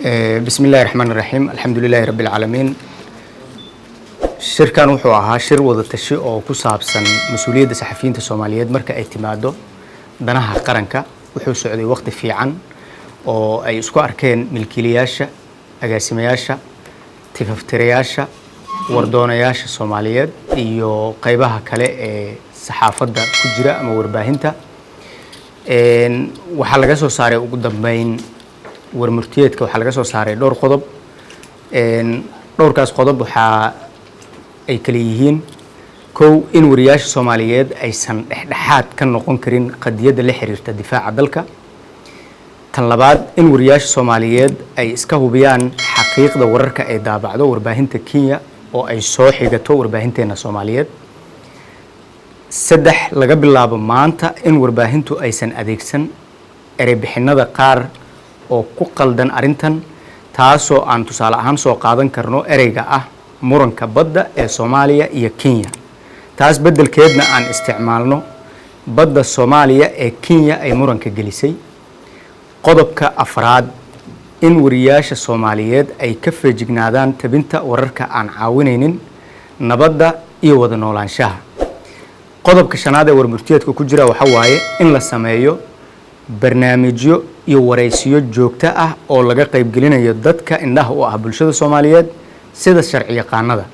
Bismi Illahi Raxmaan Raxiim, alxamdu lilahi Rabbi alcaalamiin. Shirkan wuxuu ahaa shir wada tashi oo ku saabsan mas-uuliyadda saxafiyiinta Soomaaliyeed marka ay timaado danaha qaranka. Wuxuu socday waqti fiican oo ay isku arkeen milkiilayaasha, agaasimayaasha, tifaftirayaasha, wardoonayaasha Soomaaliyeed iyo qeybaha kale ee saxaafadda ku jira ama warbaahinta. Waxaa laga soo saaray ugu dambeyn warmurtiyeedka, waxaa laga soo saaray dhowr qodob. Dhowrkaas qodob waxaa ay kala yihiin: kow, in wariyaasha Soomaaliyeed aysan dhexdhexaad ka noqon karin qadiyadda la xiriirta difaaca dalka. Tan labaad, in wariyaasha Soomaaliyeed ay iska hubiyaan xaqiiqda wararka ay daabacdo warbaahinta Kenya oo ay soo xigato warbaahinteena Soomaaliyeed. Saddex, laga bilaabo maanta in warbaahintu aysan adeegsan ereybixinnada qaar oo ku qaldan arrintan, taasoo aan tusaale ahaan soo qaadan karno ereyga ah "muranka badda ee Soomaaliya iyo Kenya", taas beddelkeedna aan isticmaalno "badda Soomaaliya ee Kenya ay muranka gelisay". Qodobka afraad, in wariyaasha Soomaaliyeed ay ka feejignaadaan tabinta wararka aan caawinaynin nabadda iyo wada noolaanshaha. Qodobka shanaad ee warmurtiyeedka ku jira waxa waaye in la sameeyo barnaamijyo iyo waraysiyo joogto ah oo laga qaybgelinayo dadka indhaha u ah bulshada Soomaaliyeed, sida sharci yaqaanada.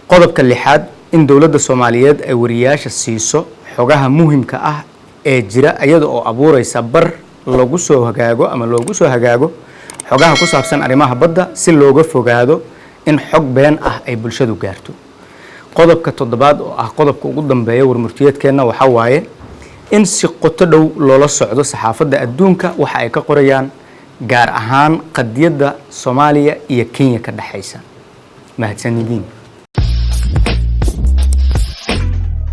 Qodobka lixaad, in dowladda Soomaaliyeed ay wariyaasha siiso xogaha muhimka ah ee jira, iyada oo abuureysa bar lagu soo hagaago ama loogu soo hagaago xogaha ku saabsan arrimaha badda, si looga fogaado in xog been ah ay bulshadu gaarto. Qodobka toddobaad, oo ah qodobka ugu dambeeya warmurtiyeedkeenna, waxaa waaye in si qoto dhow loola socdo saxaafadda adduunka waxa ay ka qorayaan, gaar ahaan qadiyadda Soomaaliya iyo Kenya ka dhexaysa. Mahadsanidin.